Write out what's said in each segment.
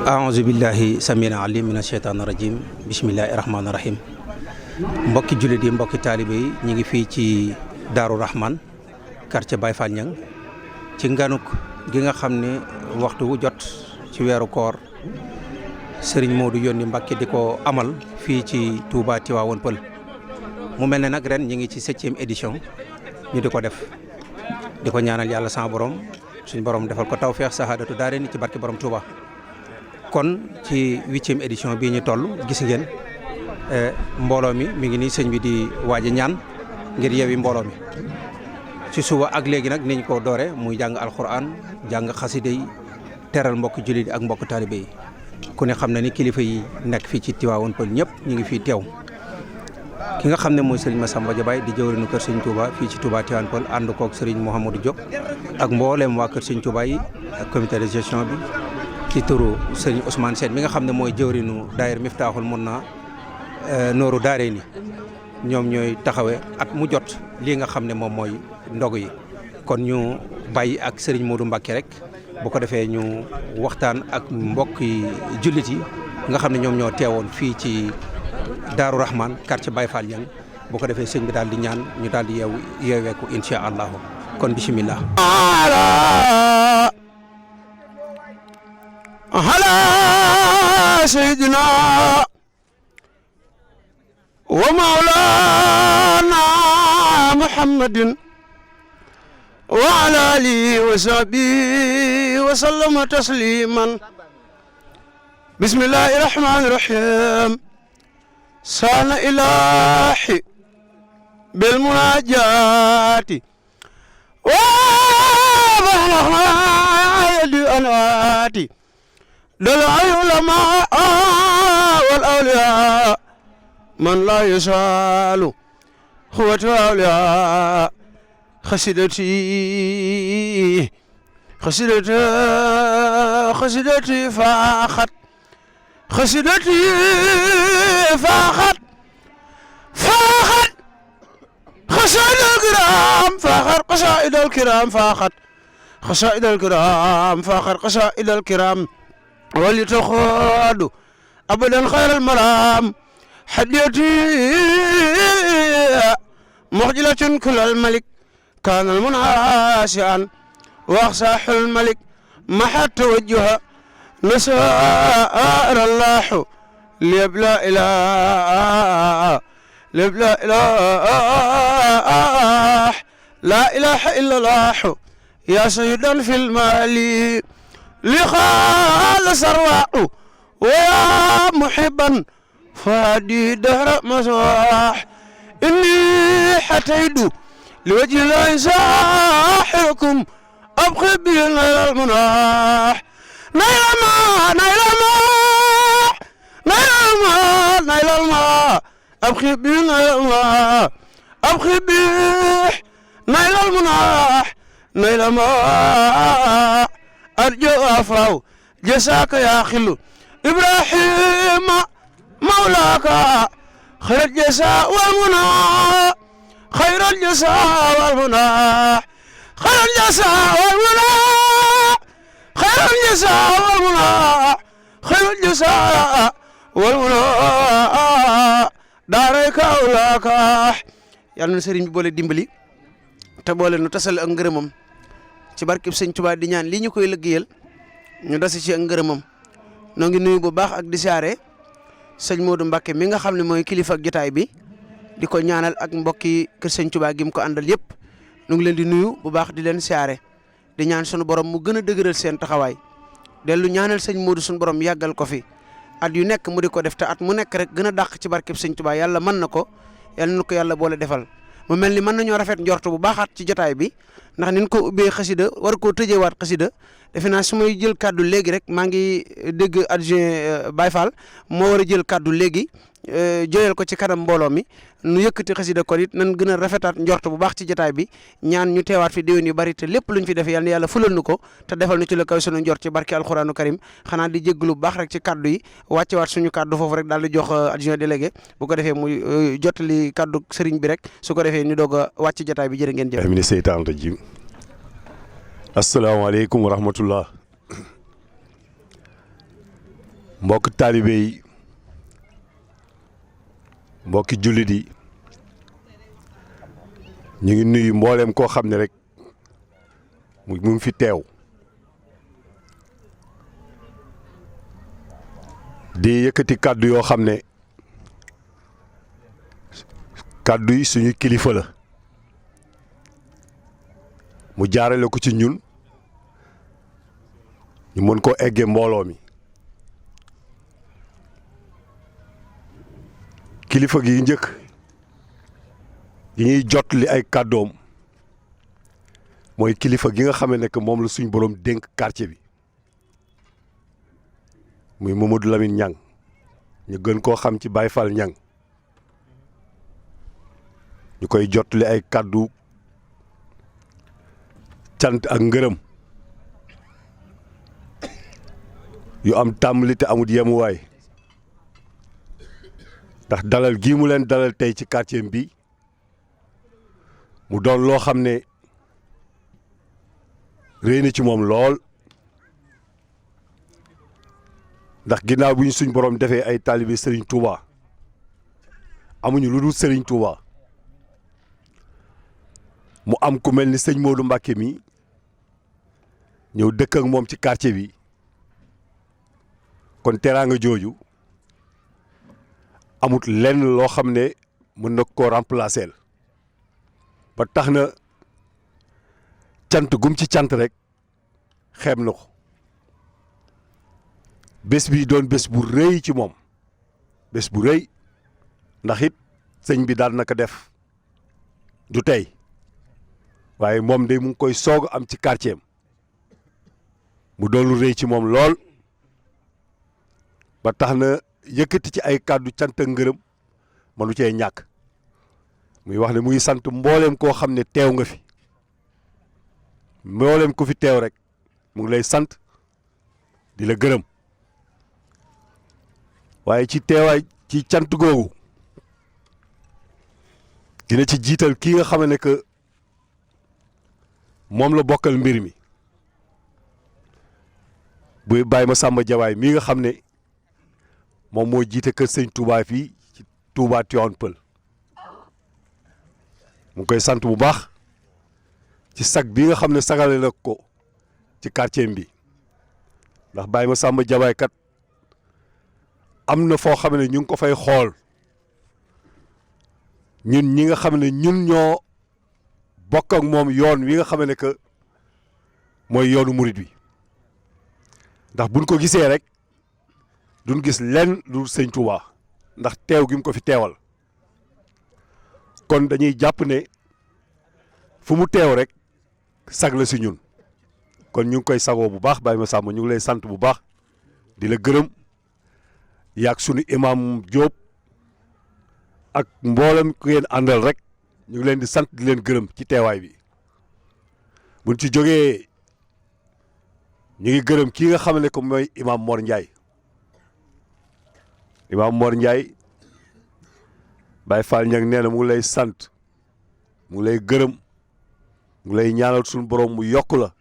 aouzu billahi samina alim min asheytaan rajim bismillahi rahmaani rahim mbokki jullit yi mbokki taalibe yi ñu ngi fii ci Daaru Rahman quartier Baye Fall Niang ci nganuk gi nga xam ne waxtu wu jot ci weeru koor Serigne Modou yónni Mbacké di ko amal fii ci Touba Tivaouane Peulh mu mel ne nag ren ñu ngi ci 7e édition ñu di ko def di ko ñaanal yàlla sama borom suñu borom defal ko tawfeex sahaadatu daare ni ci barke borom Touba. kon ci 8e édition bii ñu toll gis ngeen mbooloo mi ngi nii sëñ bi di waaj a ñaan ngir yeewi mbooloo mi ci suba ak léegi nag niñ ko doore muy jàng alxuraan jàng xaside yi teral mbokk jullit ak mbokk taalibe yi ku ne xam na ni kilifa yi nekk fii ci Tivaouane Peulh ñëpp ñu ngi fii teew ki nga xam ne mooy Serigne Massamba Diabaye di jëwriñu kër Serigne Touba fii ci Touba Tivaouane Peulh ànd koog Serigne Mouhamadou Diop ak mbooleem waa kër Serigne Touba yi ak comité de gestion bi ci turu Serigne Ousmane Sène mi nga xam ne mooy jëwriñu daayira Miftahul Munna nooru daaree ni ñoom ñooy taxawee at mu jot lii nga xam ne moom mooy ndog yi kon ñu bàyyi ak Serigne Modou Mbacké rek bu ko defee ñu waxtaan ak mbokki jullit yi nga xam ne ñoom ñoo teewoon fii ci Daaru Rahman quartier Baye Fall Niang bu ko defee sëñ bi daal di ñaan ñu daal di yeeweeku incha allahu kon bismillah ala sayyidina wa mawlana muhammadin wa ala alihi wa sahbihi wa sallama tasliman bismillahir rahmanir rahim sana ilahi bil munajati wa bahdi anati dal ulama wal awliya man la yasalu huwa awliya خسدتي فاخت خسدتي فاخت خسائد الكرام فاخر قصائد الكرام فاخت خسائد الكرام فاخر قصائد الكرام ولتخاد ابدا خير المرام حديتي مخجلة كل الملك كان المناشئا واخساح الملك محى توجه نسار الله ليبلا إله ليبلا إله لا إله إلا الله يا سيدا في المال لخال سرواء ويا محبا فادي دهر مسواح إني حتيد لوجه الله ساحركم أبخي بين المناح نيل الماء نيل الماء نيل الماء نيل الماء أبخي بين الماء أبخي به نيل المناح نيل الماء أرجو أفاو جساك يا خلو إبراهيم مولاك خير الجزاء والمنى خير الجزاء والمنى خير الجزاء والمنى خير الجزاء والمنى خير الجزاء والمنى دارك أولاك yàlla na sëriñ bi boole dimbali te boole nu tasal ak ngërëmam ci barkeb sëñ Tuubaa di ñaan lii ñu koy liggéeyal ñu dasi ci ak ngërëmam noo ngi nuyu bu baax ak di siyaare sëñ Modou Mbacké mi nga xam ne mooy kilifa ak jotaay bi di ko ñaanal ak mbokki kër sëñ Tuubaa gi mu ko àndal yëpp nu ngi leen di nuyu bu baax di leen siyaare di ñaan sunu borom mu gën a dëgëral seen taxawaay dellu ñaanal sëñ Modou sunu borom yàggal ko fi at yu nekk mu di ko def te at mu nekk rek gën a dàq ci barkeb sëñ Tuubaa yàlla mën na ko yàlla na ko yàlla boole defal mu mel ni mën nañoo rafet njort bu baaxaat ci jotaay bi ndax nin ko ubbee xasida war koo tëjeewaat xasida defe naa su may jël kàddu léegi rek maa ngi dégg adjoint Baye Fall moo war a jël kàddu léegi jooyal ko ci kanam mbooloo mi nu yëkkati xasida kon it nan gën a rafetaat njort bu baax ci jotaay bi ñaan ñu teewaat fi déwén yu bari te lépp luñ fi def yal na yàlla fulal nu ko te defal nu ci la kaw sunu njort ci barke alxuraanu karim xanaa di jégglu bu baax rek ci kaddu yi wàccewaat suñu kaddu foofu rek daal di jox adjoint délégué bu ko defee muy jottali kaddu sëriñ bi rek su ko defee ñu doog a wàcc jotaay bi jërë ngeen jëf. mina seytaan rajim asalaamaaleykum wa rahmatullah mbokk taalibe yi mbokki jullit yi ñu ngi nuyu mbooleem koo xam ne rek mu ngi fi teew di yëkkati kàddu yoo xam ne kàddu yi suñu kilifa la mu jaarale ko ci ñun ñu mën koo eggee mbooloo mi kilifa gi njëkk yi ñuy jot li ay kàddoom mooy kilifa gi nga xam ne que moom la suñ borom dénk quartier bi muy Mamadou Lamine Niang ñu gën koo xam ci Baye Fall Niang ñu koy jot li ay kàddu cant ak ngërëm yu am tàmbali te amut yemuwaay ndax dalal gii mu leen dalal tey ci quartier bi mu doon loo xam ne réy na ci moom lool ndax ginnaaw bi ñu suñ borom defee ay taalibe Serigne Touba amuñu lu dul Serigne Touba mu am ku mel ni sëñ Modou Mbacké mi ñëw dëkk ak moom ci quartier bi kon teraanga jooju amut lenn loo xam ne mën na koo remplacer ba tax na cant gum ci cant rek xeeb na ko bés bi doon bés bu rëy ci moom bés bu rëy ndax it sëñ bi daan na ko def du tey waaye moom de mu ngi koy soog am ci quartier am mu doon lu rëy ci moom lool ba tax na yëkkati ci ay kàddu cant ak ngërëm manu cee ñàkk muy wax ne muy sant mbooleem koo xam ne teew nga fi mbooleem ku fi teew rek mu ngi lay sant di la gërëm waaye ci teewaay ci cant googu dina ci jiital kii nga xam ne que moom la bokkal mbir mi buy Baye Massamba Diawaay mii nga xam ne moom moo jiite kër sëñ Touba fii ci Touba Tivaouane Peulh mu ngi koy sant bu baax ci sag bi nga xam ne sagale na ko ci quartier bi ndax Baye Massamba Diabaye kat am na foo xam ne ñu ngi ko fay xool ñun ñi nga xam ne ñun ñoo bokk ak moom yoon wi nga xam ne que mooy yoonu murit wi ndax buñ ko gisee rek duñ gis lenn lu sëñ Touba ndax teew gi mu ko fi teewal kon dañuy jàpp ne fu mu teew rek sag la si ñun kon ñu ngi koy sagoo bu baax Baye Massamba ñu ngi lay sant bu baax di la gërëm yaag sunu imam Diop ak mboolem ku ngeen àndal rek ñu ngi leen di sant di leen gërëm ci teewaay bi buñ ci jógee ñu ngi gërëm kii nga xam ne ko mooy imam Mor Ndiaye imam Mor Ndiaye Baye Fall Niang nee na mu ngi lay sant mu ngi lay gërëm mu ngi lay ñaanal suñu borom mu yokk la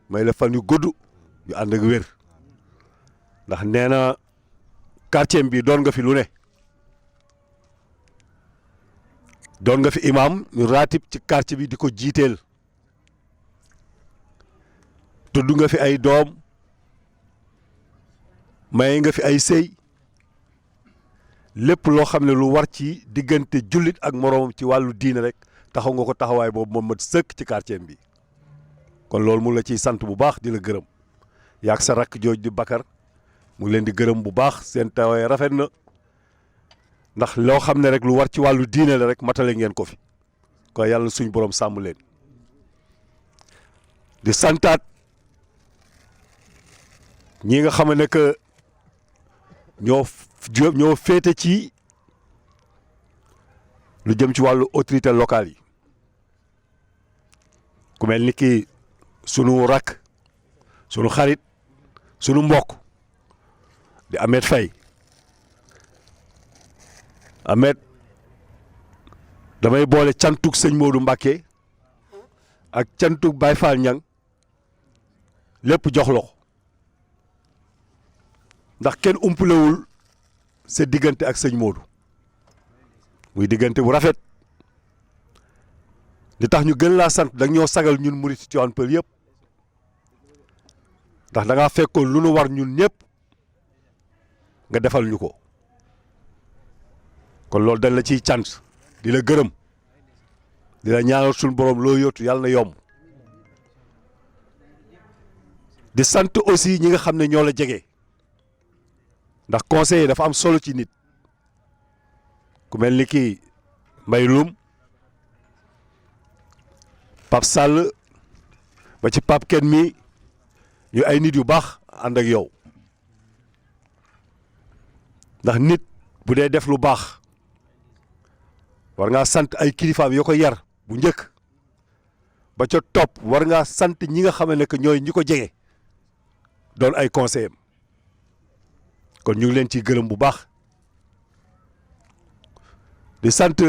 may la fan yu gudd yu ànd ak wér ndax nee na quartier bi doon nga fi lu ne doon nga fi imam ñu raatib ci quartier bi di ko jiiteel tudd nga fi ay doom maye nga fi ay sëy lépp loo xam ne lu war ci diggante jullit ak moroomam ci wàllu diine rek taxaw nga ko taxawaay boobu moom mat sëkk ci quartier bi kon loolu mu la ciy sant bu baax di la gërëm yaag sa rakk jooj di Bakar mu ngi leen di gërëm bu baax seen tawaay rafet na ndax loo xam ne rek lu war ci wàllu diine la rek matale ngeen ko fi kon yàlla suñ borom sàmm leen di santaat ñi nga xam ne que ñoo féete ci lu jëm ci wàllu autorité locale yi ku mel ni ki sunu rakk sunu xarit sunu mbokk di Ahmed Faye Ahmed damay boole cantug sëñ Modou Mbacké ak cantug Baye Fall Niang lépp jox la ko ndax kenn umpalewul sa diggante ak sëñ Modou muy diggante bu rafet li tax ñu gën laa sant da ñoo sagal ñun murit ci Tivaouane Peulh yëpp ndax da ngaa fekkoon lu nu war ñun ñëpp nga defal ñu ko kon loolu dañ la ciy cant di la gërëm di la ñaanal suñu borom loo yóotu yàlla na yomb di sant aussi ñi nga xam ne ñoo la jege ndax conseiller dafa am solo ci nit ku mel ni kii Mbaye Loum Pape Sall ba ci Pape Ken mi ñu ay nit yu baax ànd ak yow ndax nit bu dee def lu baax war ngaa sant ay kilifaam yoo ko yar bu njëkk ba ca topp war ngaa sant ñi nga xam ne que ñooy ñi ko jege doon ay conseillers kon ñu ngi leen ciy gërëm bu baax di sant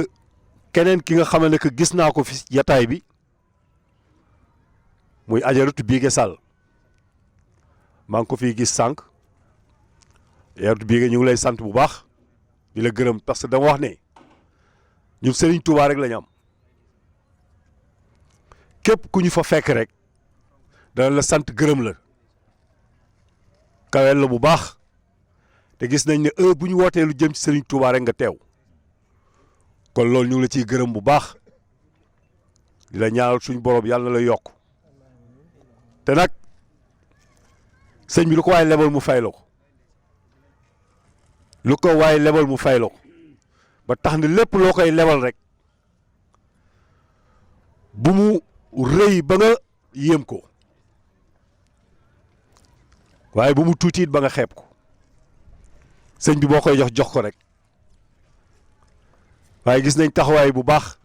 keneen ki nga xam ne que gis naa ko fi yataay bi muy Ajaratu Biige Sall maa ngi ko fiy gis sànq Ajaratu Biige ñu ngi lay sant bu baax di la gërëm parce que dama wax ne ñun Serigne Touba rek la ñu am képp ku ñu fa fekk rek dana la sant gërëm la kawel la bu baax te gis nañ ne heure bu ñu wootee lu jëm ci Serigne Touba rek nga teew kon loolu ñu ngi la ciy gërëm bu baax di la ñaanal suñ borom yàlla na la yokk te nag sëñ bi lu ko waaye lebal mu fay la ko lu ko waaye lebal mu fay la ko ba tax na lépp loo koy lebal rek bu mu rëy ba nga yéem ko waaye bu mu tuuti it ba nga xeeb ko sëñ bi boo koy jox ko rek waaye gis nañ taxawaay bu baax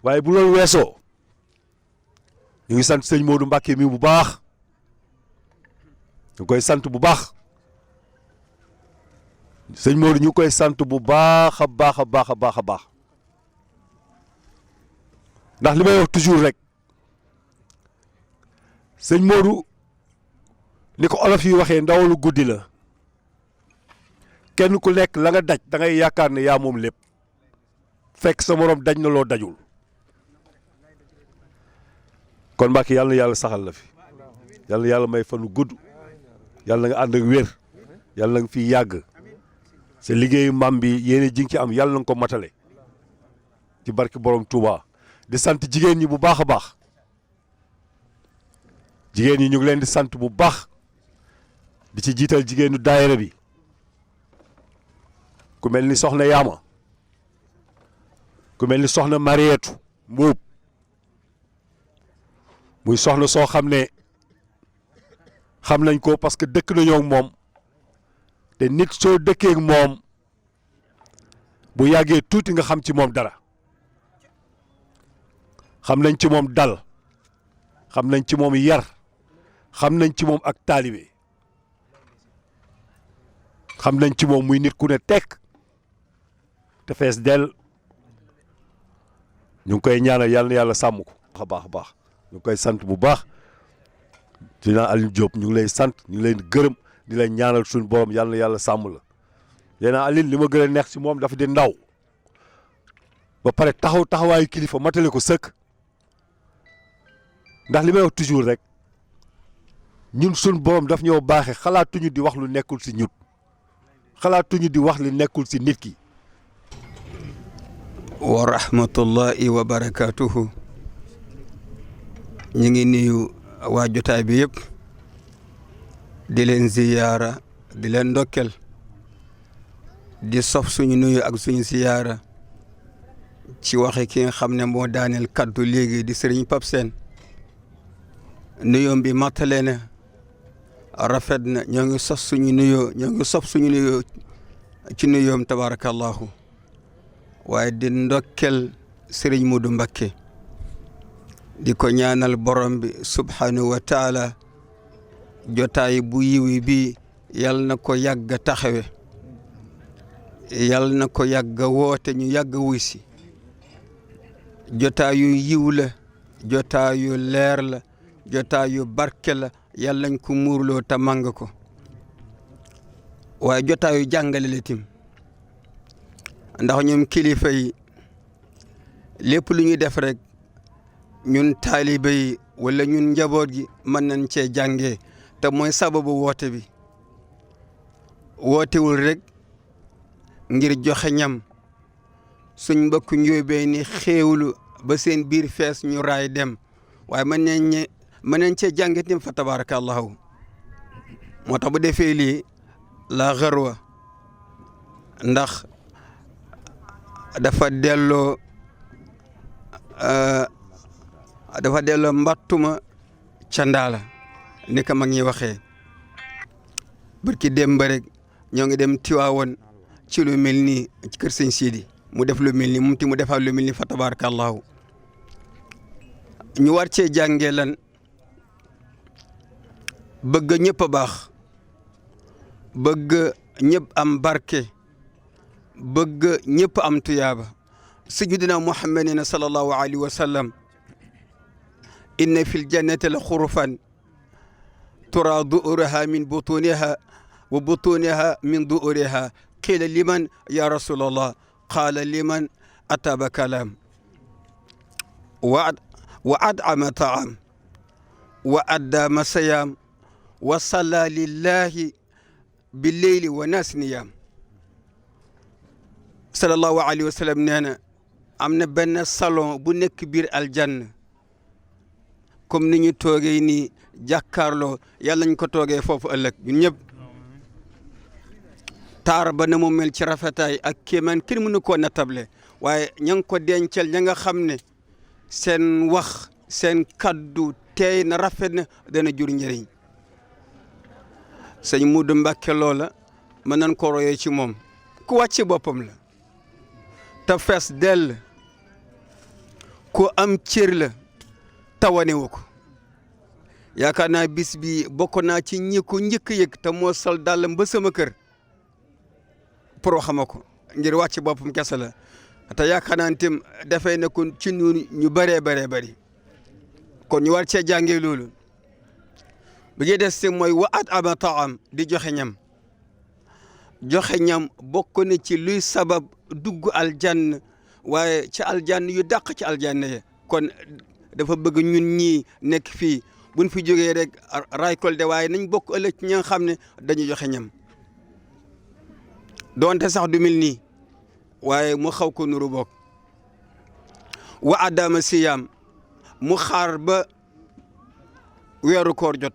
waaye bu loolu weesoo ñu ngi sant sëñ Modou Mbacké mi bu baax ñu koy sant bu baax sëñ Modou ñu koy sant bu baax a baax a baax a baax a baax ndax li may wax toujours rek sëñ Modou ni ko olof yi waxee ndawalu guddi la kenn ku nekk la nga daj da ngay yaakaar ne yaa moom lépp fekk sa morom daj na loo dajul kon Mbàkke yàlla na yàlla saxal la fi yàlla na yàlla may fanu gudd yàlla na nga ànd ak wér yàlla na nga fi yàgg sa liggéeyu maam bi yéene ji nga ci am yàlla na nga ko matale ci barke borom Touba. di sant jigéen ñi bu baax a baax jigéen ñi ñu ngi leen di sant bu baax di ci jiital jigéenu daayira bi ku mel ni soxna Yaama ku mel ni soxna Marietu Mbuub muy soxna soo xam ne xam nañ ko parce que dëkk nañoo ak moom te nit soo dëkkee ak moom bu yàggee tuuti nga xam ci moom dara xam nañ ci moom dal xam nañ ci moom yar xam nañ ci moom ak taalibe xam nañ ci moom muy nit ku ne tekk te fees del ñu ngi koy ñaanal yàlla na yàlla sàmm ko a baax a baax ñu ngi koy sant bu baax dinaa Aliou Diop ñu ngi lay sant ñu ngi lay gërëm di lay ñaanal suñu borom yàlla na yàlla sàmm la yéena Aliou li ma gën a neex ci moom dafa di ndaw ba pare taxawaayu kilifa matale ko sëkk ndax li may wax toujours rek ñun suñu borom daf ñoo baaxee xalaatuñu di wax lu nekkul ci ñut xalaatuñu di wax li nekkul ci nit ki. wa rahmatullahi wa barakatuhu ñu ngi nuyu waa jotaay bi yëpp di leen ziyaara di leen ndokkel di sof suñu nuyu ak suñu ziyaara ci waxe ki nga xam ne moo daaneel kaddu léegi di Serigne Pape Sène nuyoom bi mattale na rafet na ñoo ngi sof suñu nuyoo ci nuyoom tabarakallahu waaye di ndokkel Serigne Modou Mbacké di ko ñaanal borom bi subhanahu wa taala jotaay bu yiwi bi yal na ko yàgg a taxawe yal na ko yàgg a woote ñu yàgg a wuy si jotaay yu yiw la jotaay yu leer la jotaay yu barke la yal nañ ko muurloo ta màng ko waaye jotaay yu jàngale la tim ndax ñoom kilifa yi lépp lu ñuy def rek ñun taalibe yi wala ñun njaboot gi mën nañ cee jàngee te mooy sababu woote bi wootewul rek ngir joxe ñam suñ mbokk njóobee ni xéewlu ba seen biir fees ñu raay dem waaye mën nañ cee jàngee tim fa tabarakallahu moo tax bu defee lii la xarwa ndax dafa delloo mbattuma ca ndaala ni ko mag ñi waxee barki dem ba rek ñoo ngi dem Tiwaawoon ci lu mel nii ci kër sëñ Sidi mu def lu mel nii moom ti mu defaat lu mel nii fa tabarakallahu ñu war cee jàngee lan bëgg ñëpp a baax bëgg ñëpp am barke bëgg ñëpp am tuyaaba sayyidina Muhammadin sallallahu alayhi wa sallam inna fil jannati la xurufan tura du'uraha min butuniha wa butuniha min du'uriha qila liman ya rasulallah qala liman ataba kalam wa ad'ama ta'am wa adda masayam wa salla lillahi billeyli wa nas niyam sallallahu alayhi wa sallam nee na am na benn salon bu nekk biir aljanna comme ni ñu toogee nii jàkkaarloo yàlla ñu ko toogee foofu ëllëg ñun ñëpp taar ba na mu mel ci rafetaay ak kéemaan kenn mënu koo natable waaye ña ngi ko dencal ña nga xam ne seen wax seen kaddu teey na rafet na dana jur njëriñ sëñ Modou Mbacké loola mën nañ ko royee ci moom ku wàcce boppam la te fees dell ku am cër la tawanewu ko yaakaar naa bis bi bokk naa ci ñi ko njëkk yëg te moo sol dàllam ba sama kër pour xama ko ngir wàcc boppam kese la te yaakaar naa itam dafay ne ko ci ñu bëree bëri kon ñu war cee jàngee loolu bi ñuy des si mooy wa at ama taam di joxe ñam bokk na ci luy sabab dugg aljann waaye ci aljann yu dàq ci aljann ye kon dafa bëgg ñun ñii nekk fii buñ fi jógee rek récolté waaye nañ bokk ëllëg ci ñi nga xam ne dañuy joxe ñam doonte sax du mel nii waaye mu xaw ko nuru bokk wa adama siyam mu xaar ba weeru koor jot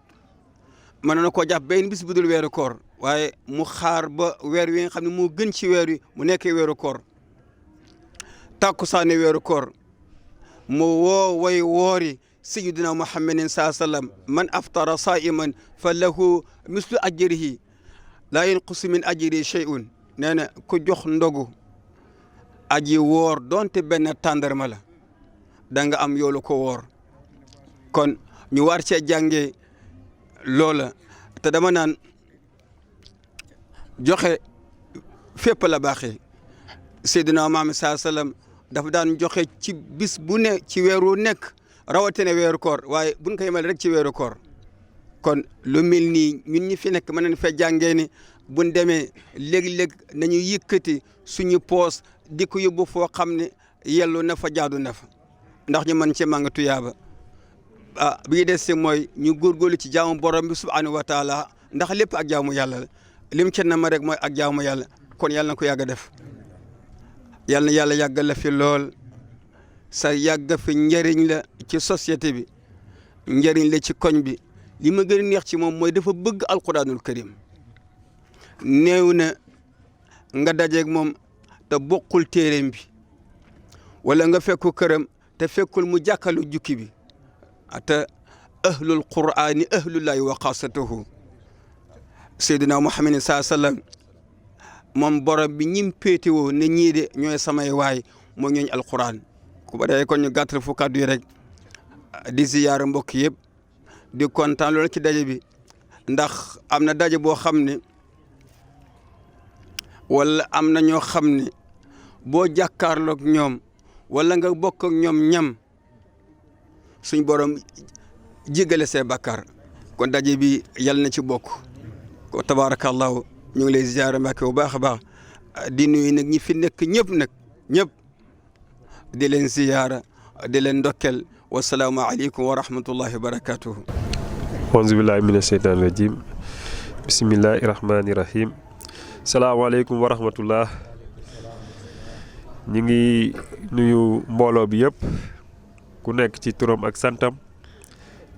mën na koo jàpp benn bis bu dul weeru koor waaye mu xaar ba weer wi nga xam ne moo gën ci weer wi mu nekkee weeru koor tàkkusaane weeru koor mu woo way woori sayyidina muhammadin saa sallam man aftara saiman fa lahu mislu ajrihi laa yanqusu min ajrihi shay'un nee na ku jox ndogu aji woor donte benn tàndarma la da nga am yoolu ko woor kon ñu war cee jàngee loola te dama naan joxe fépp la baaxee Seydina Muhammad saa sallam dafa daan joxe ci bis bu ne ci weeru nekk rawatina weeru koor waaye buñ koy mel rek ci weeru koor kon lu mel nii ñun ñi fi nekk mën nañ fee jàngee ni buñ demee léeg-léeg nañu yëkkati suñu poos di ko yóbbu foo xam ne yellu na fa jaadu na fa ndax ñu mën ci màng tuyaaba bi des si mooy ñu góorgóorlu ci jaamu borom bi subhanahu wa taala ndax lépp ak jaamu yàlla la lim ci na ma rek mooy ak jaamu yàlla kon yàlla na ko yàgg a def yàlla na yàlla yàggal la fi lool sa yàgg fi njëriñ la ci société bi njëriñ la ci koñ bi li ma gën a neex ci moom mooy dafa bëgg alquranul karim néew na nga dajeeg moom te bokkul téeréem bi wala nga fekku këram te fekkul mu jàkkalu jukki bi te ahlul qur'ani ahlullahi wa xaasatuhu Seydina Muhammad saa sallam moom borom bi ñim péetewoo ne ñii de ñooy samay waay moo ñooñ alquran ku ba dee kon ñu gàttal fu kàddu yi rek di ziyaara mbokk yëpp di kontaan loolu ci daje bi ndax am na daje boo xam ne wala am na ñoo xam ne boo jàkkaarloog ñoom wala nga bokk ak ñoom ñam suñ borom jégale see bàkkaar kon daje bi yàlla na ci bokk ko tabarakallahu ñu ngi lay ziyaara Mbàkke bu baax a baax di nuyu nag ñi fi nekk ñëpp di leen ziyaara di leen ndokkel wasalaamu aleykum wa rahmatullahi wa barakatuhu auzu billahi mina sheytaani rajim bismillahi rahmani rahim salaamaaleykum wa rahmatullah ñu ngi nuyu mbooloo bi yëpp ku nekk ci turam ak santam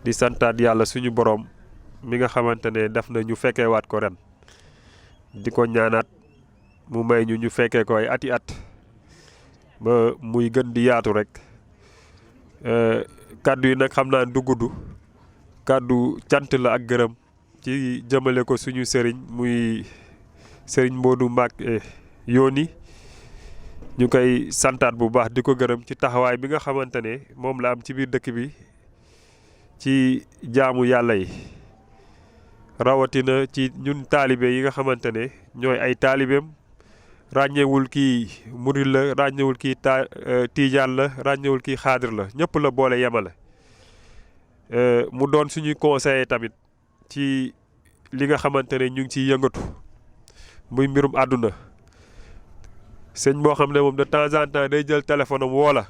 di santaat yàlla suñu borom mi nga xamante ne def na ñu fekkeewaat ko ren di ko ñaanaat mu may ñu fekkee ko ay ati at ba muy gën di yaatu rek kàddu yi nag xam naa du gudd kàddu cant la ak gërëm ci jëmale ko suñu sëriñ muy sëriñ Modou Mbacké Yoni ñu koy santaat bu baax di ko gërëm ci taxawaay bi nga xamante ne moom la am ci biir dëkk bi ci jaamu yàlla yi rawatina ci ñun taalibe yi nga xamante ne ñooy ay taalibeem ràññewul kii murid la ràññewul kii tiijaan la ràññewul kii xaadir la ñëpp la boole yemale mu doon suñuy conseiller tamit ci li nga xamante ne ñu ngi ciy yëngatu muy mbirum àdduna sëñ boo xam ne moom de temps en temps day jël téléphone am woo la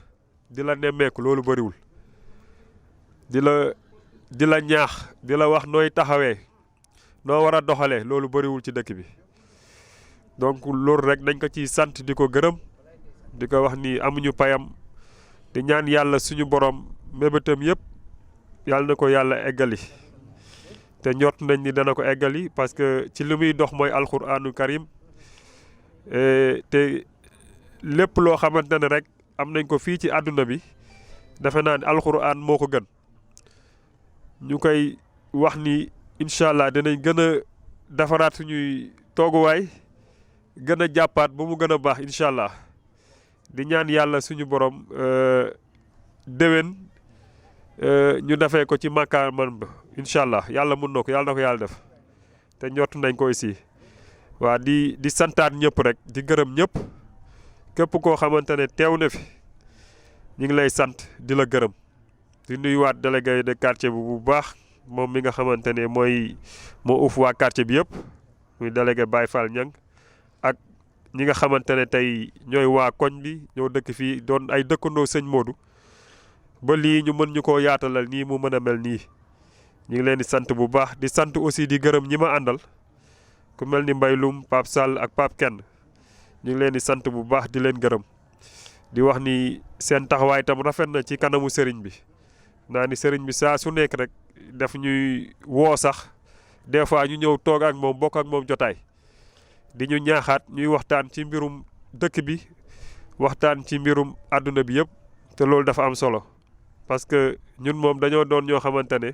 di la nemmeeku loolu bëriwul di la ñaax di la wax nooy taxawee noo war a doxalee loolu bëriwul ci dëkk bi donc loolu rek dañ ko ciy sant di ko gërëm di ko wax ni amuñu payam di ñaan yàlla suñu borom mébétam yëpp yàlla na ko yàlla eggali te njort nañ ni dana ko eggali parce que ci li muy dox mooy alquranu karim te lépp loo xamante ne rek am nañ ko fii ci àdduna bi defe naa ne alquran moo ko gën ñu koy wax ni incha allah dinañ gën a defaraat suñuy tooguwaay gën a jàppaat ba mu gën a baax incha allah di ñaan yàlla suñu borom déwén ñu defee ko ci makaaman ba incha allah yàlla mun na ko yàlla na ko yàlla def te ñott nañ ko aussi waa di santaat ñëpp rek di gërëm ñëpp képp koo xamante ne teew na fi ñu ngi lay sant di la gërëm di nuyuwaat délégué de quartier bi bu baax moom mi nga xamante ne moo uuf waa quartier bi yëpp muy délégué Baye Fall Niang ak ñi nga xamante ne tey ñooy waa koñ bi ñoo dëkk fii doon ay dëkkandoo sëñ Modou ba lii ñu mën ñu koo yaatalal nii mu mën a mel nii. ñu ngi leen di sant bu baax di sant aussi di gërëm ñi ma àndal ku mel ni Mbaye Loum Pape Sall ak Pape Kenn ñu ngi leen di sant bu baax di leen gërëm di wax ni seen taxawaay tam rafet na ci kanamu sëriñ bi naa ni sëriñ bi saa su nekk rek daf ñuy woo sax des fois ñu ñëw toog ak moom bokk ak moom jotaay di ñu ñaaxaat ñuy waxtaan ci mbirum dëkk bi waxtaan ci mbirum àdduna bi yëpp te loolu dafa am solo parce que ñun moom dañoo doon ñoo xamante ne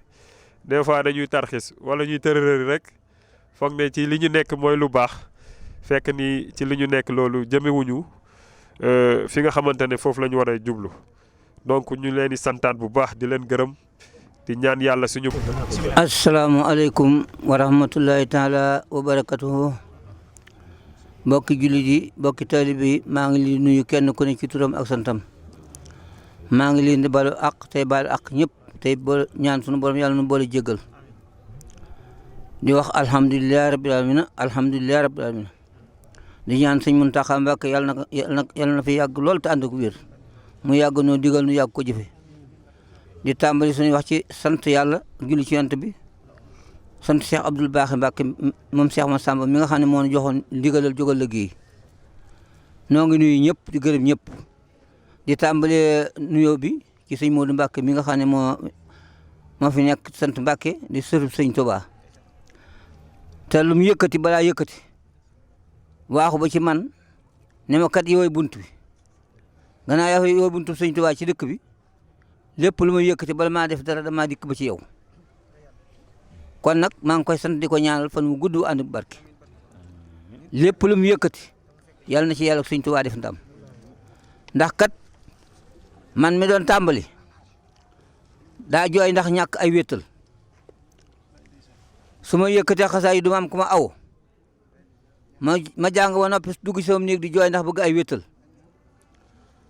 des fois dañuy tarxis wala ñuy tërërëri rek foog ne ci li ñu nekk mooy lu baax fekk ni ci li ñu nekk loolu jëmewuñu fi nga xamante ne foofu la ñu war a jublu donc ñu leen di santaat bu baax di leen gërëm di ñaan yàlla suñu. asalaamualeykum wa rahmatullahi taala wa barakatuhu mbokki jullit yi mbokki taalibe yi maa ngi leen nuyu kenn ku ne ci turam ak santam maa ngi leen di balu ak tey balu ak ñëpp tey boole ñaan sunu borom yàlla nu boole jéggal di wax alhamdulilah rabbil alamin alhamdulilah rabbil alamin di ñaan sëñ Muntaxa Mbàkke yàlla na fi yàgg lool te ànd ak wér mu yàgg noo digal nu yàgg ko jëfe di tàmbali suñuy wax ci sant yàlla julli ci yonent bi sant Cheikh Abdoul Baaxi Mbàkke moom Cheikh Massamba mi nga xam ne moo ñu joxoon ndigalal jógal liggéey noo ngi nuyu ñëpp di gërëm ñëpp di tàmbalee nuyoo bi ci sëñ Modou Mbàkke mi nga xam ne moo fi nekk sant Mbàkke di sëtub sëñ Tuubaa te lu mu yëkkati balaa yëkkati waaxu ba ci man ne ma kat yooyu bunt bi gannaaw yaa yooyu buntu sëñ Tuubaa ci dëkk bi lépp lu ma yëkkati bala maa def dara damaa dikk ba ci yow kon nag maa ngi koy sant di ko ñaanal fan mu gudd ànd ak barke lépp lu mu yëkkati yàlla na ci yàlla sëñ Tuubaa def ndam ndax kat man mi doon tàmbali daa jooy ndax ñàkk ay wéttal su ma yëkkatee xasaa yi du ma am ku ma aw ma jàng ba noppi dugg sama néeg di jooy ndax bëgg ay wéttal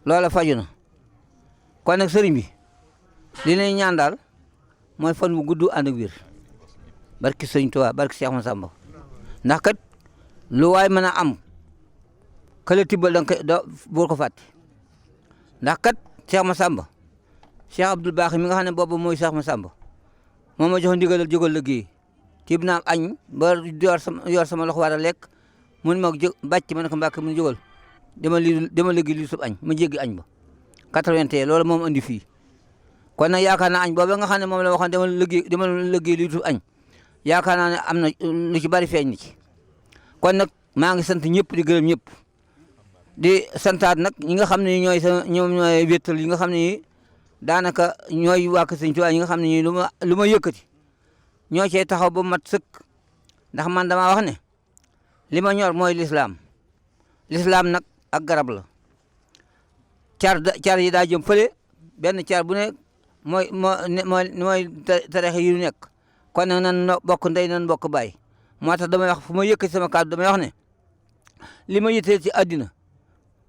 loola faju na kon nag sëriñ bi li lay ñaan daal mooy fan wu gudd ànd ak wér barki sëñ Tuubaa barki Cheikh Massamba ndax kat lu waay mën a am kële tibbal da nga koy boo ko fàtte ndax kat Cheikh Massamba Cheikh Abdoul Baaxi mi nga xam ne boobu mooy Cheikh Massamba moo ma jox ndigalal jógal liggéey tibb naa añ ba yor sama loxo war a lekk mun ma jóg bàcc ma ne ko Mbàkke mun jógal dama liggéey li sub añ ma jéggi añ ba 81 loolu moom andi fii kon nag yaakaar naa añ boobu nga xam ne moom la waxoon dama liggéey li sub añ yaakaar naa ne am na lu ci bari feeñ na ci kon nag maa ngi sant ñëpp di gërëm ñëpp di santaat nag ñi nga xam ne ñoom ñooy wéttal yi nga xam ne daanaka ñooy waa Sëñ Tuubaa ñi nga xam ne lu ma yëkkati ñoo cee taxaw ba mat sëkk ndax man dama wax ne li ma ñor mooy lislaam nag ak garab la car yi daa jëm fële benn car bu ne mooy tareex yi yu nekk kon nag nan bokk ndey nan bokk baay moo tax damay wax fu ma yëkkati sama kàddu damay wax ne li ma yitteel ci àddina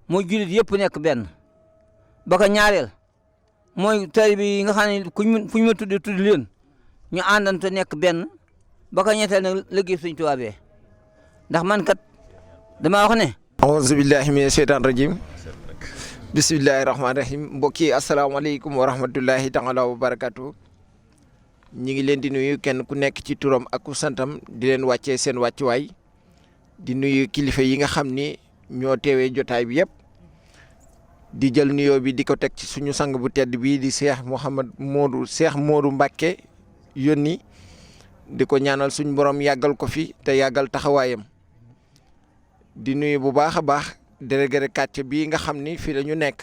mooy jullit yëpp nekk benn ba ko ñaareel mooy taalibe yi nga xam ne fu ñu ma tudd leen ñu àndante nekk benn ba ko ñetteel nag liggéey Sëñ Tuubaa bee ndax man kat dama wax ne auzu billahi mina sheytaan rajim bismillahi rahmaani rahim mbokk yi asalaamaaleykum wa rahmatullahi taala wa barakatu ñi ngi leen di nuyu kenn ku nekk ci turam ak ku santam di leen wàccee seen wàccuwaay di nuyu kilifa yi nga xam ni ñoo teewee jotaay bi yëpp di jël nuyoo bi di ko teg ci suñu sang bu tedd bii di Cheikh Modou Mbacke yónni di ko ñaanal suñu borom yàggal ko fi te yàggal taxawaayam di nuyu bu baax a baax délégué de quartier bii nga xam ni fii la ñu nekk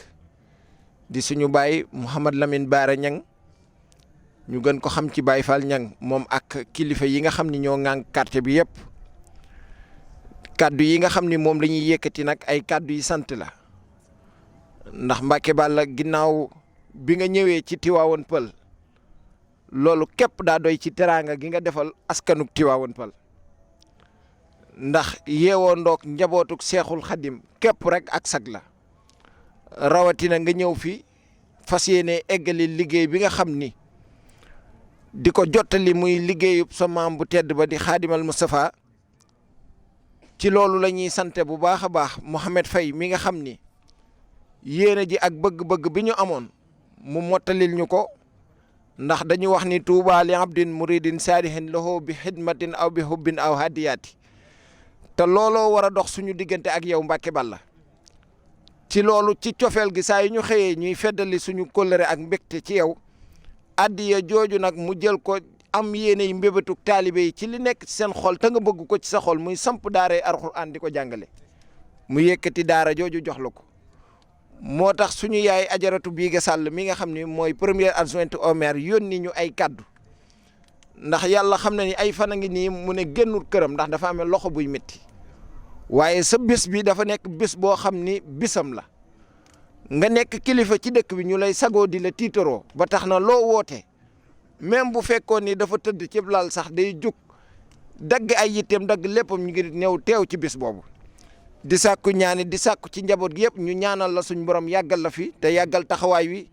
di suñu baay Mouhamad Lamine Baara Ñang ñu gën ko xam ci Baye Fall Ñang moom ak kilifa yi nga xam ni ñoo ŋànk quartier bi yëpp kaddu yi nga xam ni moom la ñuy yëkkati nag ay kaddu yi sant la ndax Mbacke Balla ginnaaw bi nga ñëwee ci Tivaouane Peulh loolu képp daa doy ci teraanga gi nga defal askanuk Tivaouane Peulh ndax yeewoo ndoog njabootuk Seexul Xadim képp rek ak sag la rawatina nga ñëw fi fas yéene eggali liggéey bi nga xam ni di ko jottali muy liggéeyub sa maam bu tedd ba di Xaadimal Moustapha ci loolu la ñuy sante bu baax a baax Mouhamed Faye mi nga xam ni yéene ji ak bëgg-bëgg bi ñu amoon mu mottalil ñu ko ndax dañu wax ni tuuba li abdin muridin saadihin lahu bi xidmatin aw bi hubbin aw hadiyaati te looloo war a dox suñu diggante ak yow Mbàkke Balla ci loolu ci cofeel gi saa yu ñu xëyee ñuy feddali suñu kóllëre ak mbégte ci yow addiya jooju nag mu jël ko am yéene yi mbébétuk taalibe yi ci li nekk ci seen xol te nga bëgg ko ci sa xol muy samp daaray Alxuraan di ko jàngale mu yëkkati daara jooju jox la ko moo tax suñu yaay ajaratu Biige Sàll mi nga xam ni mooy première adjointe au maire yónni ñu ay kaddu ndax yàlla xam na ni ay fan a ngi nii mu ne génnul këram ndax dafa amee loxo buy métti waaye sa bés bi dafa nekk bés boo xam ni bisam la nga nekk kilifa ci dëkk bi ñu lay sagoo di la tiitaroo ba tax na loo woote même bu fekkoon ni dafa tëdd ci lal sax day jóg dagg ay yitteem dagg léppam ñu ngi ñëw teew ci bés boobu di sàkku ñaani di sàkku ci njaboot gi yëpp ñu ñaanal la suñ borom yàggal la fi te yàggal taxawaay wi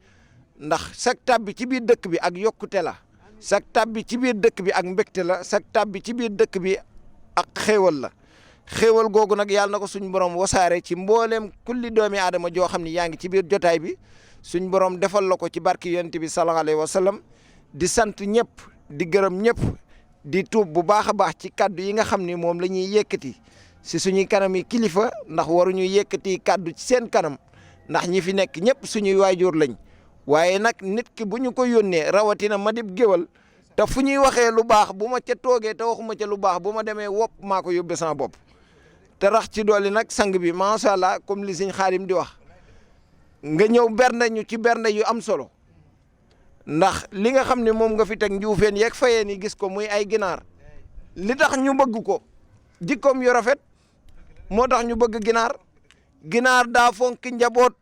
ndax sag tàbbi ci biir dëkk bi ak yokkute la sag tàbbi ci biir dëkk bi ak mbégte la sag tàbbi ci biir dëkk bi ak xéewal la xéewal googu nag yàlla na ko suñ borom wasaare ci mbooleem kulli doomi aadama joo xam ni yaa ngi ci biir jotaay bi suñ borom defal la ko ci barki yonent bi sallallahu alayhi wa sallam di sant ñëpp di gërëm ñëpp di tuub bu baax a baax ci kaddu yi nga xam ni moom la ñuy yëkkati si suñuy kanam yi kilifa ndax waruñu yëkkati kaddu ci seen kanam ndax ñi fi nekk ñëpp suñuy waajur lañ waaye nag nit ki bu ñu ko yónnee rawatina ma dib géwal te fu ñuy waxee lu baax bu ma ca toogee te waxuma ca lu baax bu ma demee wopp maa ko yóbbee sama bopp te rax ci doole nag sang bi macha allah comme li Sëñ Xaadim di wax nga ñëw bernde ñu ci bernde yu am solo ndax li nga xam ne moom nga fi teg njuufeen yeeg fayeen yi gis ko muy ay ginaar li tax ñu bëgg ko jikkoom yu rafet moo tax ñu bëgg ginaar daa fonk njaboot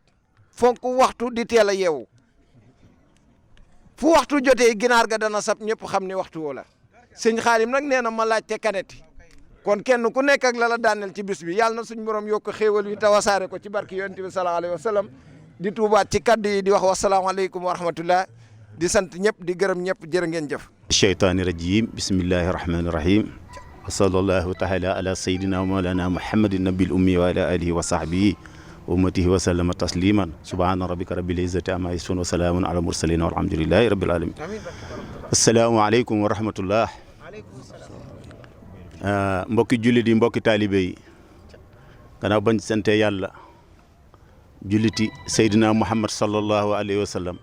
fonk waxtu di teel a yeewu fu waxtu jotee ginaar ga dana sab ñëpp xam ne waxtu woo la Sëñ Xaadim nag nee na ma laajte kaneti kon kenn ku nekk ak la la daaneel ci bis bi yàlla na suñ borom yokk xéewal yi te wasaare ko ci barki yonent bi sallallahu alayhi wa sallam di tuubaat ci kaddu yi di wax wasalaamaaleykum wa rahmatullah di sant ñëpp di gërëm ñëpp jërë ngeen jëf cheytaani rajim bismillahi rahmani rahim wa sallallahu taala ala sayidina wa mawlana muhammadin nabil ummi wa ala alihi wa sahbihi wa ummatihi wa sallama tasliman subhana rabbika rabbil izzati amma yasifun wa salaamun ala mursalin walhamdulillahi rabbil alamin assalaamu aleykum wa rahmatullah mbokki jullit yi mbokki taalibe yi gannaaw bañ sante yàlla julliti Seydina Muhammad sallallahu alayhi wa sallam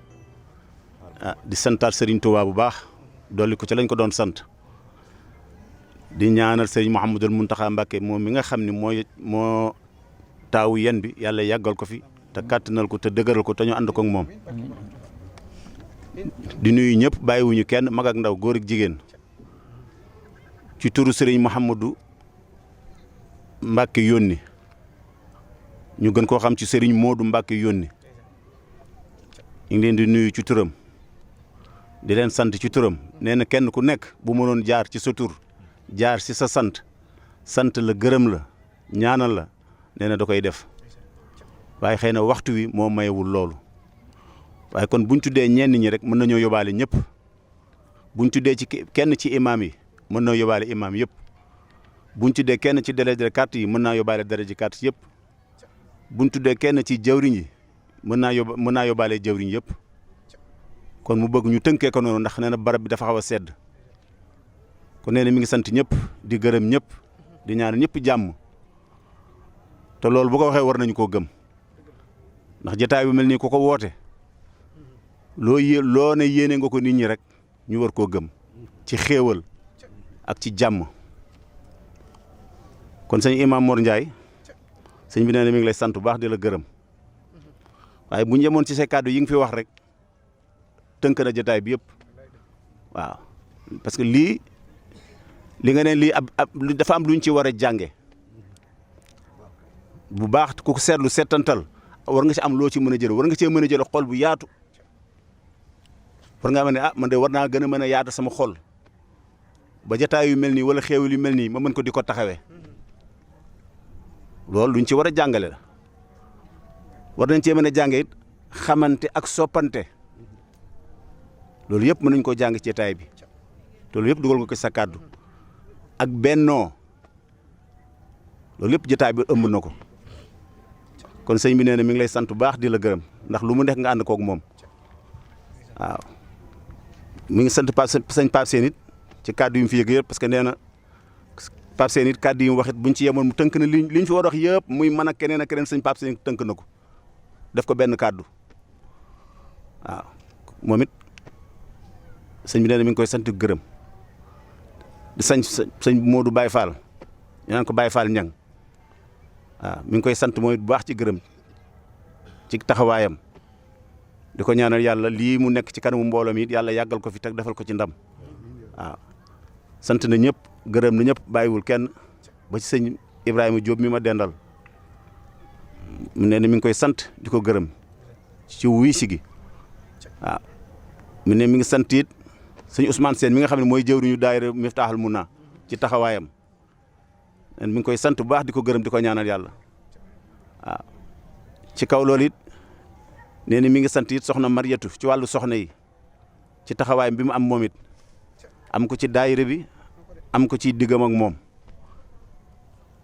di santaat Serigne Touba bu baax dolli ko ci lañ ko doon sant di ñaanal Serigne Mouhamadul Mountakha Mbacké moom mi nga xam ne moo taawu yen bi yàlla yàggal ko fi te kàttanal ko te dëgëral ko te ñu ànd ko ak moom di nuyu ñëpp bàyyiwuñu kenn mag ak ndaw góor ak jigéen ci turu Serigne Mouhamadou Mbacké yónni ñu gën koo xam ci Serigne Modou Mbacké yónni ñu ngi leen di nuyu ci turam di leen sant ci turam nee na kenn ku nekk bu mënoon jaar ci sa tur jaar ci sa sant la gërëm la ñaanal la nee na da koy def waaye xëy na waxtu wi moo mayewul loolu waaye kon buñ tuddee ñenn ñi rek mën nañoo yóbbaale ñëpp buñ tuddee ci kenn ci imaam yi mën na yóbbaale imaam yëpp buñ tuddee kenn ci délégué de quartier yi mën naa yóbbaale délégué de quartier yëpp buñ tuddee kenn ci jawriñ yi mën naa yóbbaale jawriñ yëpp kon mu bëgg ñu tënkee ko noonu ndax nee na barab bi dafa xaw a sedd kon nee na mi ngi sant ñëpp di gërëm ñëpp di ñaan ñëpp jàmm te loolu bu ko waxee war nañu koo gëm ndax jotaay bi mel nii ku ko woote loo ne yéene nga ko nit ñi rek ñu war koo gëm ci xéewal ak ci jàmm kon sëñ Imam Mor Ndiaye sëñ bi nee na mi ngi lay sant bu baax di la gërëm waaye bu ñu yemoon ci say kàddu yi nga fi wax rek tënk na jotaay bi yëpp waaw parce que li nga ne lii dafa am lu ñu ci war a jànge bu baax ku ko seetlu seetantal war nga ci am loo ci mën a jël war nga cee mën a jël xol bu yaatu war ngaa mën ne man de war naa gën a mën a yaatu sama xol ba jotaay yu mel nii wala xéewal yu mel nii ma mën ko di ko taxawee loolu luñ ci war a jàngale la war nañ cee mën a jànge it xamante ak soppante loolu yëpp mën nañ koo jàng ci jotaay bi te loolu yëpp dugal nga ko sa kàddu ak bennoo loolu yëpp jotaay bi ëmb na ko kon sëñ bi nee na mi ngi lay sant bu baax di la gërëm ndax lu mu nekk nga ànd koog moom waaw mi ngi sant sëñ Pape Sène it ci kàddu yi mu fi yëg yëpp parce que nee na Pape Sène it kàddu yi mu wax it buñ ci yemoon mu tënk na liñ fi war a wax yëpp muy mën a keneen sëñ Pape Sène tënk na ko def ko benn kàddu waaw moom it sëñ bi nee na mi ngi koy sant gërëm di sëñ Modou Baye Fall ñu naan ko Baye Fall ñang waaw mi ngi koy sant mooy bu baax ci gërëm ci taxawaayam di ko ñaanal yàlla lii mu nekk ci kanamu mbooloo mi it yàlla yàggal ko fi teg defal ko ci ndam waaw sant na ñëpp gërëm na ñëpp bàyyiwul kenn ba ci sëñ Ibrahima Diop mi ma dendal mu ne mi ngi koy sant di ko gërëm ci wuy si gi waaw mu ne mi ngi sant it sëñ Ousmane Sène mi nga xam ne mooy jëwriñu daayira Miftahul Muna ci taxawaayam mi ngi koy sant bu baax di ko gërëm di ko ñaanal yàlla waaw ci kaw loolu it nee na mi ngi sant it soxna Mariatu ci wàllu soxna yi ci taxawaayam bi mu am moom it am ko ci daayira bi am ko ci diggam ak moom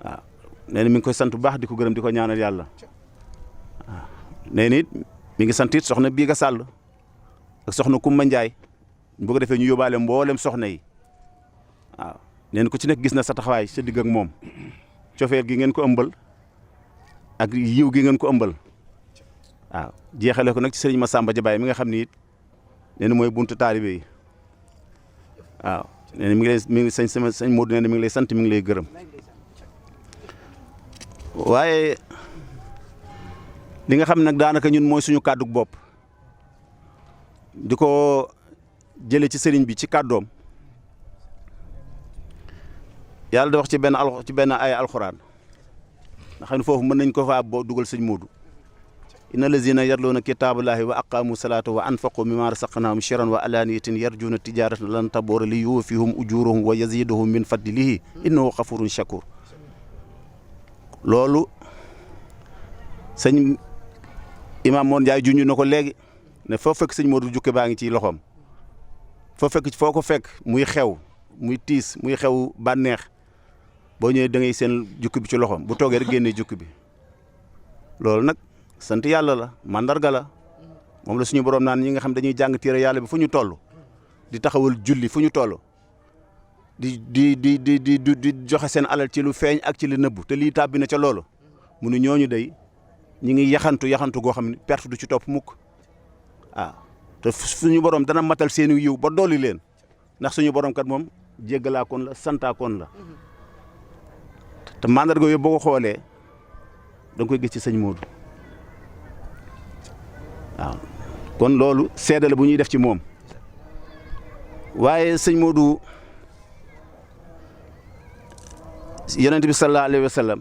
waaw nee na mi ngi koy sant bu baax di ko gërëm di ko ñaanal yàlla waaw nee na it mi ngi sant it soxna Biga Sall ak soxna Kumba Njaay bu ko defee ñu yóbbaale mboolem soxna yi waaw nee na ku ci nekk gis na sa taxawaay sa digg ak moom cofeel gi ngeen ko ëmbal ak yiw gi ngeen ko ëmbal waaw jeexale ko nag ci sëriñ Massamba Jabaay mi nga xam ni it nee na mooy buntu taalibe yi waaw nee na mi ngi sëñ Modou nee na mi ngi lay sant mi ngi lay gërëm waaye li nga xam nag daanaka ñun mooy suñu kàddug bopp di ko jële ci sëriñ bi ci kàddoom yàlla da wax ci benn ay alxuraan nga xam ne foofu mën nañ ko faa boo dugal sëñ Modou inna lazina yatluuna kitaaballahi wa aqaamu salaata wa anfaqu mimma rasaqnaahum sirran wa alaaniyatan yarjuuna tijaaratan lan tabuura li yuwaffihum ujuurahum wa yaziidahum min fadlihi innahu xafurun shakur loolu sëñ Imaam Mor Ndiaye junj na ko léegi ne foo fekk sëñ Modou jukke baa ngi ci loxoom foo ko fekk muy xew muy tiis muy xew bànneex boo ñëwee da ngay seen jukki bi ci loxoom bu toogee rek génnee jukki bi loolu nag sant yàlla la mandarga la moom la suñu borom naan ñi nga xam dañuy jàng téere yàlla bi fu ñu toll di taxawal julli fu ñu toll di joxe seen alal ci lu feeñ ak ci lu nëbbu te lii tàbbi na ca loolu mu ne ñooñu day ñi ngi yaxantu goo xam ne perte du ci topp mukk waaw te suñu borom dana matal seeni yiw ba dolli leen ndax suñu borom kat moom jéggalaakoon la santaakoon la te mandarga yooyu boo ko xoolee da nga koy gis ci sëñ Modou waaw kon loolu seede la bu ñuy def ci moom waaye sëñ Modou yonent bi sallallahu alayhi wa sallam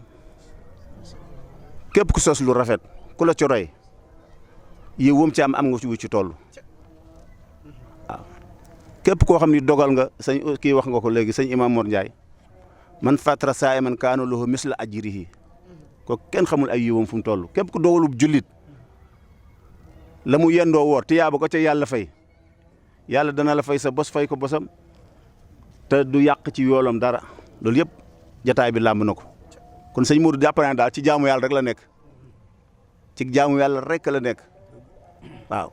képp ku sos lu rafet ku la ci roy yi wum ci am nga ci wu ci toll waaw képp koo xam ni dogal nga sëñ kii wax nga ko léegi sëñ Imam Mor Ndiaye man fatra saa'iman kaana lahu misla ajrihi ko kenn xamul ay yiwam fu mu toll képp ku dogalub jullit la mu yendoo woor te yaaba ko ca yàlla fay yàlla dana la fay sa bos fay ko bosam te du yàq ci yoolam dara loolu yëpp jataay bi làmb na ko kon sëñ Modou jàpp naa daal ci jaamu yàlla rek la nekk ci jaamu yàlla rek la nekk waaw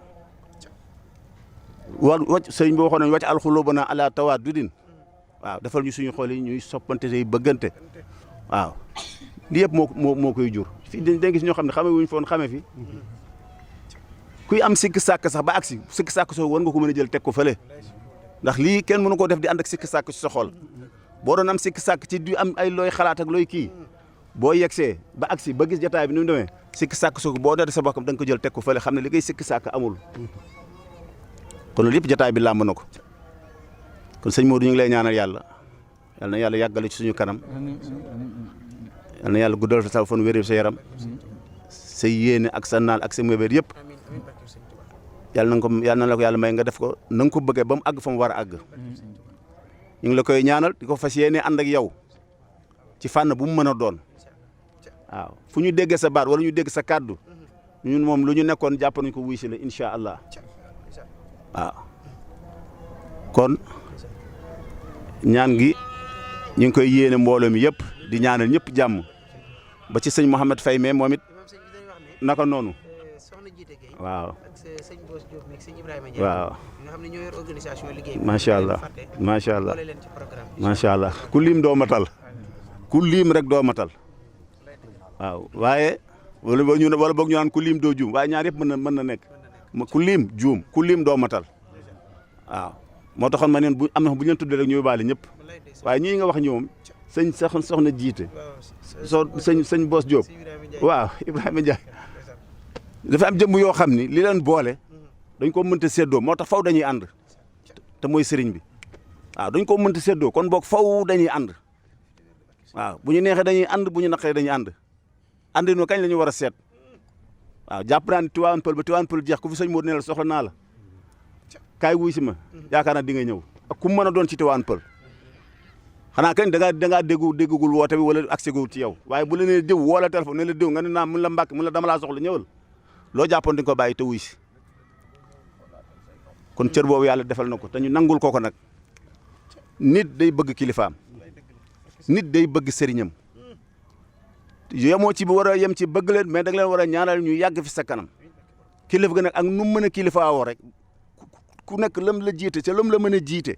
wàcc sëñ bi waxoon nañu wàcc alxuluubana ala tawaadudin waaw defal ñu suñu xol yi ñuy soppante tey bëggante waaw li yëpp moo koy jur fii dañ gis ñoo xam ne xame wuñ foon xame fi kuy am sikki sàkk sax ba agsi sikki sàkk soo war nga ko mën a jël teg ko fële ndax lii kenn mënu koo def di ànd ak sikki sàkk ci sa xol boo doon am sikki sàkk ci di am ay looy xalaat ak looy kii boo yegsee ba agsi ba gis jataay bi ni mu demee sikki sàkk soo boo dee sa bokkam da nga ko jël teg ko fële xam ne li ngay sikki sàkk amul kon loolu yëpp jataay bi làmb na ko kon sëñ Modou ñu ngi lay ñaanal yàlla yal na yàlla yàggale ci suñu kanam yal na yàlla guddal sa fan wér sa yaram sa yéene ak sa naal ak sa mébét yëpp yal na la ko yàlla may nga def ko na nga ko bëggee ba mu àgg fa mu war a àgg ñu ngi la koy ñaanal di ko fas yéene ànd ak yow ci fànn bu mu mën a doon waaw fu ñu déggee sa baat wala ñu dégg sa kàddu ñun moom lu ñu nekkoon jàpp nañ ko wuy si la incha allah waaw kon ñaan gi ñu ngi koy yéene mbooloo mi yëpp di ñaanal ñëpp jàmm ba ci sëñ Mouhamed Faye mais moom it naka noonu waaw ak sëñ Boss Diop ak sëñ Ibrahima Ndiaye waaw nga xam ne ñoo yor organisation liggéey bi. macha allah macha allah boole leen ci programme bi. macha allah ku lim doo matal ku lim rek doo matal waaw waaye wala boog ñu naan ku lim doo juum waaye ñaar yëpp mën na nekk ku lim juum ku lim doo matal waaw moo taxoon ma neen bu am na bu ñu leen tuddee rek ñu yóbbaale ñëpp waaye ñii nga wax ñoom sëñ soxna jiite sëñ Boss Diop waaw Ibrahima Ndiaye dafa am jëmm yoo xam ni li leen boole dañ ko mënta séddoo moo tax faw dañuy ànd te mooy sëriñ bi waaw dañ ko mënta séddoo kon boog faw dañuy ànd waaw bu ñu neexee dañuy ànd bu ñu naqaree dañuy ànd àndi no kañ la ñu war a seet waaw jàpp naa ne Tivaouane Peulh ba Tivaouane Peulh jeex ku fi sëñ Modou ne la soxla naa la kaay wuy si ma yaakaar naa di nga ñëw ak ku mu mën a doon ci Tivaouane Peulh xanaa kañ da ngaa déggugul woote bi wala accès gul ci yow waaye bu la nee diw woo la téléphone ne la diw nga ne naa mun la mbàkk mun la dama laa soxla ñëwal loo jàppoon di nga ko bàyyi te wuy si kon cër boobu yàlla defal na ko te ñu nangul ko nag nit day bëgg kilifaam nit day bëgg sëriñam yemoo ci bi war a yem ci bëgg leen mais da nga leen war a ñaanal ñu yàgg fi sa kanam kilifa ga nag ak nu mu mën a kilifaawoo rek ku nekk lam la jiite ca lam la mën a jiite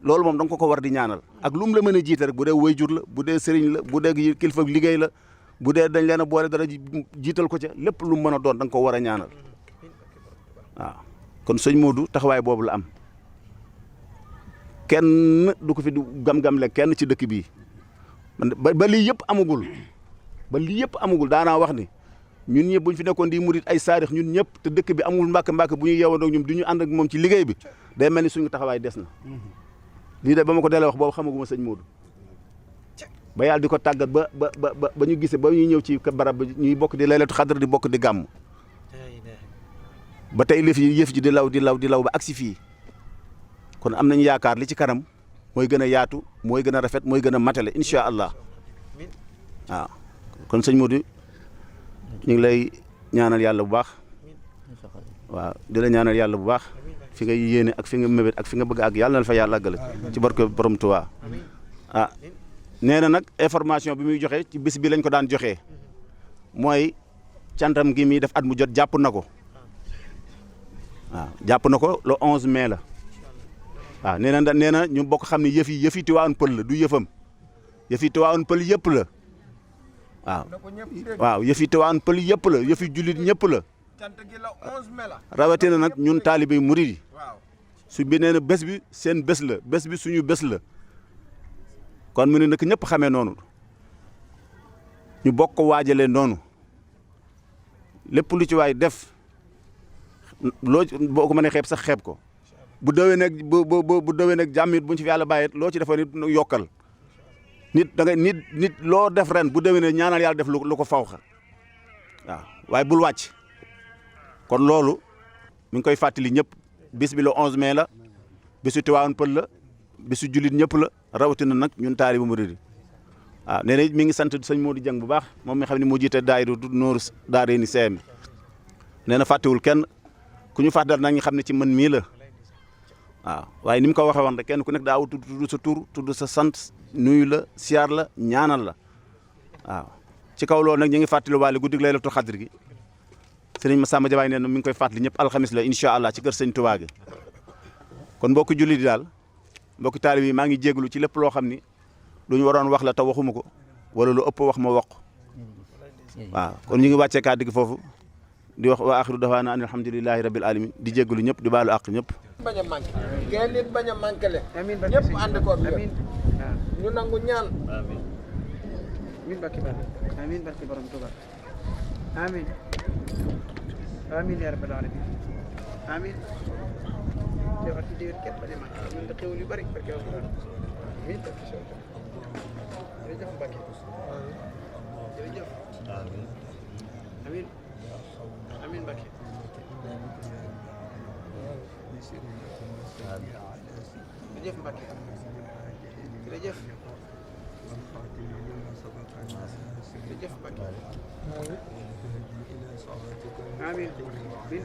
loolu moom da nga ko war di ñaanal ak lu mu la mën a jiite rek bu dee wayjur la bu dee sëriñ la bu dee kilifa liggéey la bu dee dañ leen a boole dara jiital ko ca lépp lu mu mën a doon da nga ko war a ñaanal waaw kon sëñ Modou taxawaay boobu la am kenn du ko fi du gam-gamle kenn ci dëkk bii ba lii yëpp amagul ba lii yëpp amagul daanaa wax ni ñun ñëpp bu ñu fi nekkoon di murit ay saarix ñun ñëpp te dëkk bi amul mbàkk bu ñuy yeewandoo ñun du ñu ànd ak moom ci liggéey bi day mel ni suñu taxawaay des na lii de ba ma ko delee wax boobu xamaguma sëñ Modou ba yàlla di ko tàggat ba ñu gisee ba ñuy ñëw ci barab ba ñuy bokk di laylatu xadar di bokk di gàmm ba tey yëf ji di law ba agsi fii kon am nañu yaakaar li ci kanam mooy gën a yaatu mooy gën a rafet mooy gën a matale incha allah waaw kon sëñ Modou ñu ngi lay ñaanal yàlla bu baax waaw di la ñaanal yàlla bu baax fi nga yéene ak fi nga mébét ak fi nga bëgg ak yàlla na fa yàlla àggale ci barke borom Tuubaa ah nee na nag information bi muy joxe ci bis bi lañ ko daan joxee mooy cantam gi muy def at mu jot jàpp na ko waaw jàpp na ko le 11 mai la waaw nee na ñu bokk xam ne yëfi Tivaouane Peulh la du yëfam yëfi Tivaouane Peulh yëpp la waaw yëfi Tivaouane Peulh yëpp la yëfi jullit ñëpp la rawatina nag ñun taalibe murid yi su bi nee na bés bi seen bés la bés bi suñu bés la kon mu ne nag ñëpp xamee noonu ñu bokk ko waajalee noonu lépp lu ci waay def loo boo ko mënee xeeb sax xeeb ko bu dawee nag bu dawee nag jàmm it bu ñu ci fi yàlla bàyyee loo ci defoon it yokkal nit da ngay nit loo def ren bu dawee ne ñaanal yàlla def lu ko fawxa waaw waaye bul wàcc kon loolu mi ngi koy fàttali ñëpp bis bi le 11 mai la bisu Tivaouane Peulh la bisu jullit ñëpp la rawatina nag ñun taalibu murid yi waaw nee na mi ngi sant sëñ Modou Dieng bu baax moom mi xam ne moo jiite daayiru Nooru Daarayni CM nee na fàttewul kenn ku ñu fàttal nañ xam ne ci mën mii la waaw waaye ni mu ko waxee woon rek kenn ku nekk daa wut tudd sa tur tudd sa sant nuyu la siyaar la ñaanal la waaw ci kaw loolu nag ñu ngi fàttali waale guddig Laylatul Xadr gi sëriñ Massamba Jabaay nee na mi ngi koy fàttali ñëpp alxamis la incha allah ci kër sëñ Tuubaa gi kon mbokki jullit yi daal mbokki taalib yi maa ngi jégalu ci lépp loo xam ni lu ñu waroon wax la te waxuma ko wala lu ëpp wax ma wax waaw kon ñu ngi wàccee kàddu gi foofu di wax wa axiru dawaana an alhamdulilahi rabil alamin di jégalu ñëpp di baalu àq ñëpp bañ a manqué kenn nit bañ a manqué le ñëpp ànd ko amiin ñu nangu ñaan amiin barke borom Tuubaa amiin amiin yaa rabbal alamin amiin te wax ci déwén képp bañ a manqué ñun da xewul yu bari barke alxuraan amiin barke jërëjëf Mbacke jërëjëf amiin amiin Mbacke jërëjëf Mbacke jërëjëf jërëjëf Mbacke amiin amiin